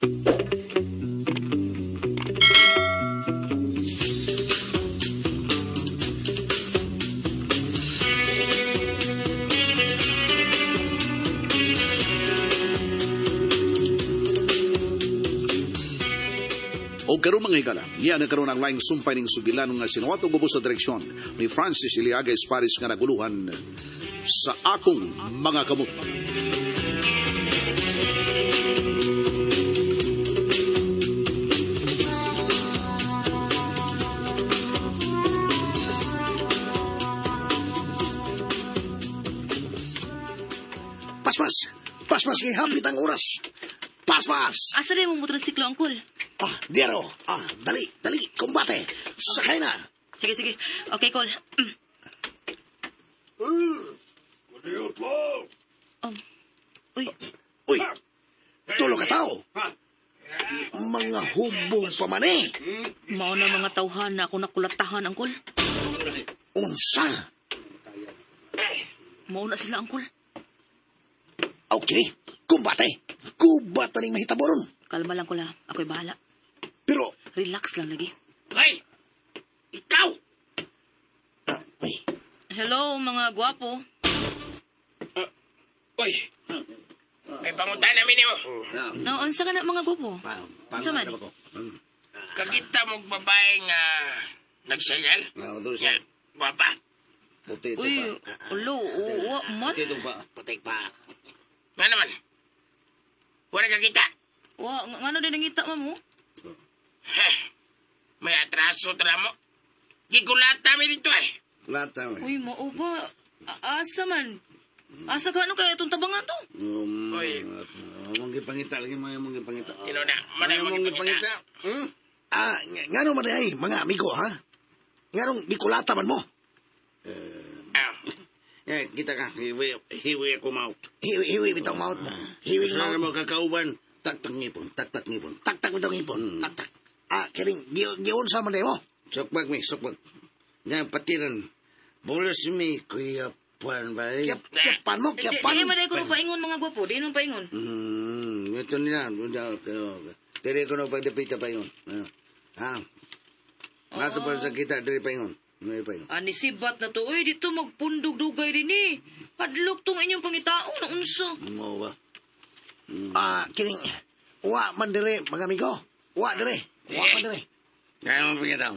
O karon, mga higala, niya na karon ang laing sumpay ning sugilan nga sinuwat og ubos sa direksyon ni Francis Iliaga Esparis nga naguluhan Sa Akong Mga Kamot. Paspas! Paspas kay hapit ang oras. Paspas! Asa rin mo motorsiklo, Uncle? Ah, diaro. Ah, dali, dali, kumbate. Sakay na. Sige, sige. Okay, call. Uy, Uy, tulo ka tao. Mga hubog pa man eh. Mao na mga tawhan na ako nakulatahan, Uncle. Unsa? Mao na sila, Uncle. Okay, kumbate. Kubata ning mahitabo ron. Kalma lang ko la. Ako'y bahala. Pero, Relax lang lagi. Ay! Ikaw! ah, uy, Hello, mga gwapo. Uy! May pangunta namin nimo. No, unsa ka na, mga gwapo? Unsa man? Kakita mong babae nga nagsayal. Yan, guwapa. Uy, ulo, uwa, man. Putik pa. Nga naman. Wala kakita. Wa, ngano din nangita mo? Heh. May atraso tara mo. Gikulata mi dito eh. Uy, mao ba? Asa man? Asa ka ano kaya itong tabangan to? Uy. Mong gipangita lagi mga mong gipangita. Tino na. Manay Mga mong gipangita. Hmm? Ah, ngano man ay, mga amigo, ha? Nganong gikulata man mo? Ah. Eh, kita ka. Hiwi, hiwi ako mouth. Hiwi, hiwi bitong mouth mo. Hiwi Sa mouth. mo kakauban, taktak ngipon, taktak ngipon. Tak-tak bitong ipon. Tak-tak. Ah, kiring, giunsa man mo. Sokbag mi, sokbag. Yan, patiran. Bolos mi, kuya puan ba? Kyapan mo, Di, kyapan. di man ko paingon, mga gwapo. Di man paingon. Ito nila. Dili ko na pagdapita pa yun. Ha? Mato pa sa kita, dili pa yun. Dili pa yun. Ani sibat na to. Uy, dito magpundog-dugay din eh. Hadlok tong inyong pangitaon na unsa. Mo ba? Ah, kining, wa man dire, mga amigo. Wa dire. Wa man dire. Kaya mo pangita.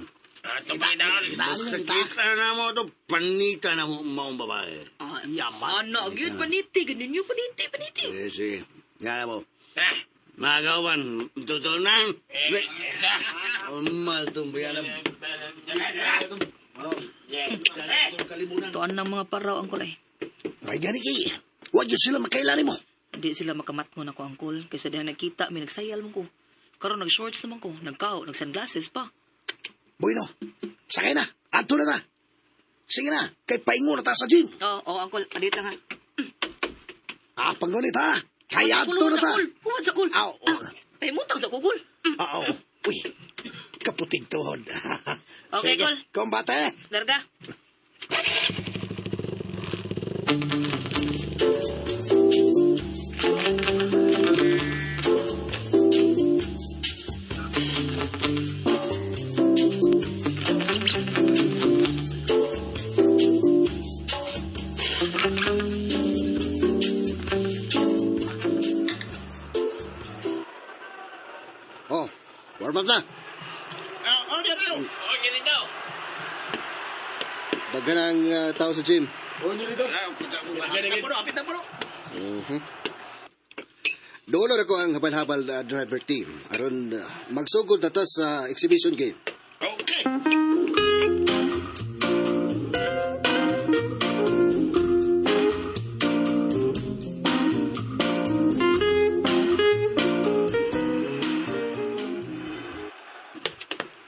Ah, ito pa Kita, Basta kita. kita na mo to, panita na mo maong babae. Ah, Yaman. Ana, gyud paniti ganin niyo paniti, paniti. Eh, sige. Yan mo. Ah. Mga kauban, totoo na. Eh, isa. Umal itong bayanan. Tuan ng mga paraw ang kulay. May gani kay. Wa gyud sila makailalim mo. Di sila makamatngon ako, Uncle. Kaysa dahil nagkita, may nagsayal mo ko. Karon nag-shorts naman ko, nagkao, nag-sunglasses pa. Bueno, sakay na. Adto na ta. Sige na, kay paingon na ta sa gym. Oo, oh, Uncle, adito nga. Ah, panggunit ha. Kay adto na ta. Huwag sa kul. Aw, oh. Ay, mutang sa kukul. Ah, oo. Uy, kaputig tuhod. Okay, Sige, Kol. Kumbate. Larga. Oh, warm up na. Oh, dito. Daghan ang tao sa gym. Apit na puno. Doon na ko ang habal-habal na driver team. Aron magsugod na ta sa exhibition game. Okay.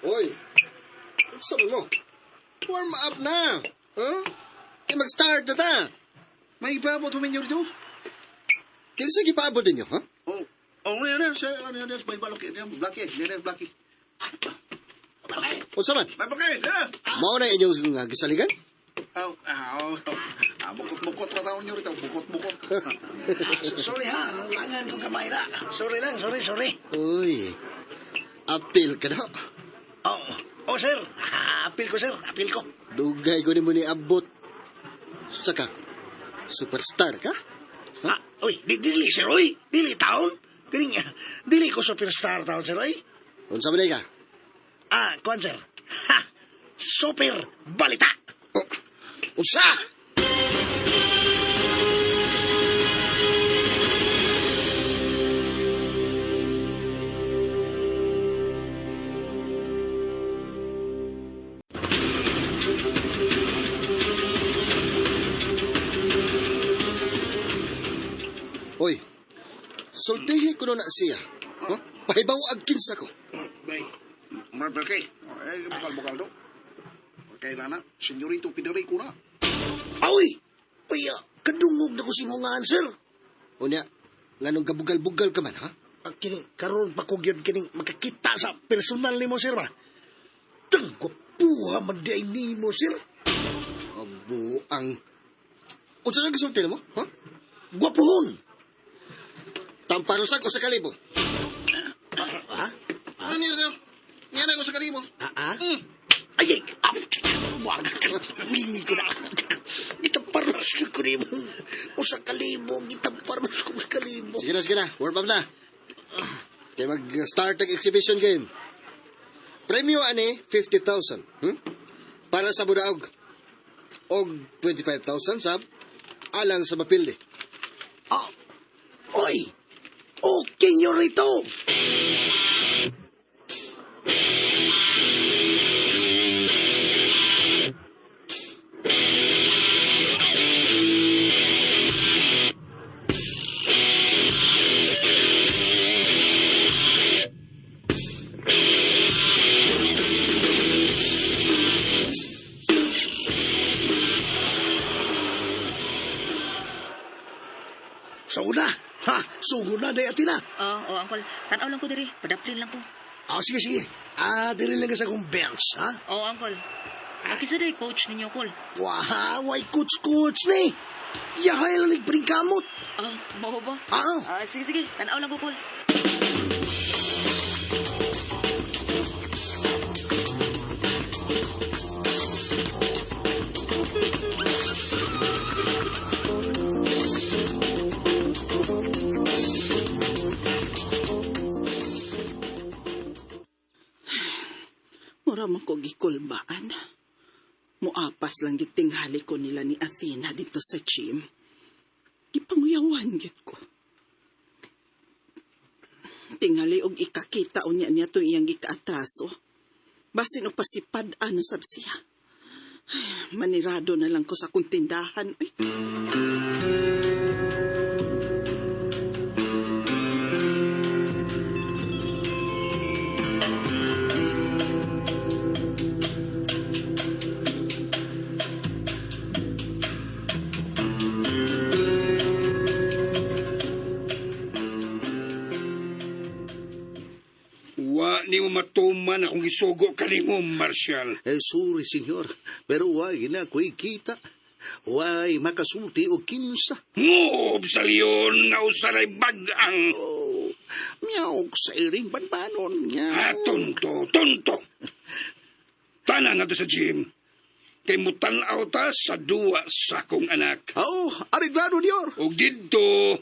Oy, sabi mo? Warm up na. Huh? Eh, mag-start na ta. May iba mo tuminyo dito? Kinsa gipaabot ninyo, ha? Oh, oh, yan, yan, yan, yan, yan, may balok, yan, blaki, yan, blaki. Unsa man? May bakay, yan. Mao na inyong gisaligan? Oh, oh, Ah, bukot-bukot ra taon nyo rito. Bukot-bukot. Sorry ha, langan ko kamay na. Sorry lang, sorry, sorry. Uy, apil ka na. Oh, oh sir, apil ko sir, apil ko. Dugay ko ni mo ni abot. Saka, superstar ka? Ha? Uy, di, dili sir, uy. Dili taon. Kining, dili ko superstar taon sir, uy. Unsa man ka? Ah, kuan sir. Ha! Super balita! Oh, unsa? Hoy, sultihi ko na siya. Huh? Pahibaw ang kinsa ko. Bay. Marbel kay. Eh, bukal-bukal do. Kailan na, senyorito Federico na. Uy! Uy, kadungog na ko si mo nga, sir. Unya, nganong kabugal-bugal ka man, ha? Ah, kining, karon pa ko gyud kining makakita sa personal nimo, sir ba? Tang gwapuha man di ay nimo, sir. Abuang. Unsa ka gisulti nimo, ha? Gwapuhon. Tamparusak o sa kalibo? Ha? Ano niyo rito? Niya na ko sa kalibo. Ah, ah? Ay, ay, ah, wag, wingi ko na. Gitaparos ko ko nimo. Usa ka libo, gitaparos ko usa ka libo. Sige na, sige na. Warm up na. Kaya mag-start ang exhibition game. Premyo ani, 50,000. Para sa budaog. Og 25,000 sab alang sa mapildi. Ah, oy, okay nyo rito. Sa una, ha, sugod na day atina. Oh, oh, angkol. Tanaw lang ko diri. Padaplin lang ko. Ah, sige, sige. Ah, diri lang ka sa akong bench, ha? Oh, angkol. Kinsa day coach ninyo, kol? Wah, way coach-coach ni. Yahay lang nagpringkamot. Oh, mao ba? Ah, Ah, sige, sige. Tanaw lang ko, kol. Mura man ko gikulbaan. Muapas lang gitinghali ko nila ni Athena dito sa gym. Gipanguyawan gid ko. Tingali og ikakita unya niya to iyang gikaatraso. Basin og pasipad-an na sab siya. Ay, manirado na lang ko sa akong tindahan. Uy. Wa ni mo matuman akong gisugo kanimo, Marshal. Eh, sorry, senyor. Pero why na ko'y kita. Why makasulti o kinsa. Ngoob sa leon nga usaray bag-ang. Oh, miyaw sa iring banbanon. Miyaw. Ah, tonto, tonto. Tana nga to sa gym. Kay mutan-aw ta sa duwa sa akong anak. Oh, areglado, Dior. O didto,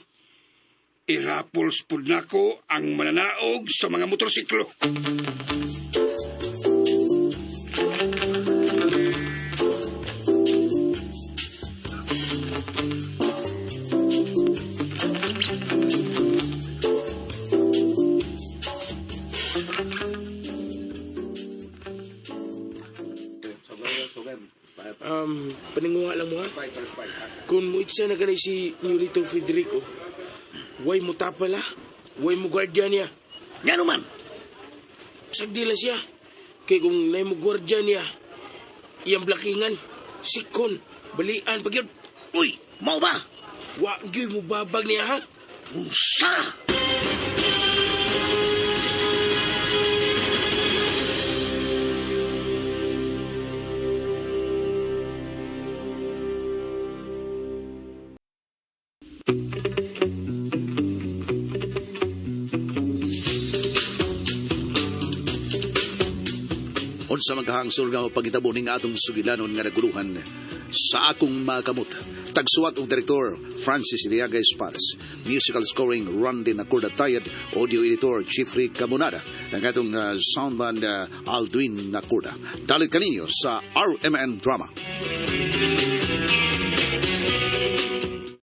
irapols pud nako ang mananaog sa mga motorsiklo. Paninguha lang mo ha. Kung muitsa na ganay si Nurito Federico, way mo tapala, way mo guardia niya. Nga naman. Sagdi lang siya. Kay kung nay mo guardia niya, iyang blakingan, sikon, balian, pag yun, Uy, mau ba? wa gyud mo babag niya ha. Unsa? Unsa man kahang nga pagitabo ning atong sugilanon nga naguluhan sa akong mga kamot. Tagsuwat og direktor Francis Iliaga Espares. Musical scoring Randy Nacorda Tayad, audio editor Jeffrey Camonada, ang atong soundman Alduin Nacorda. Dalit kaninyo sa RMN Drama.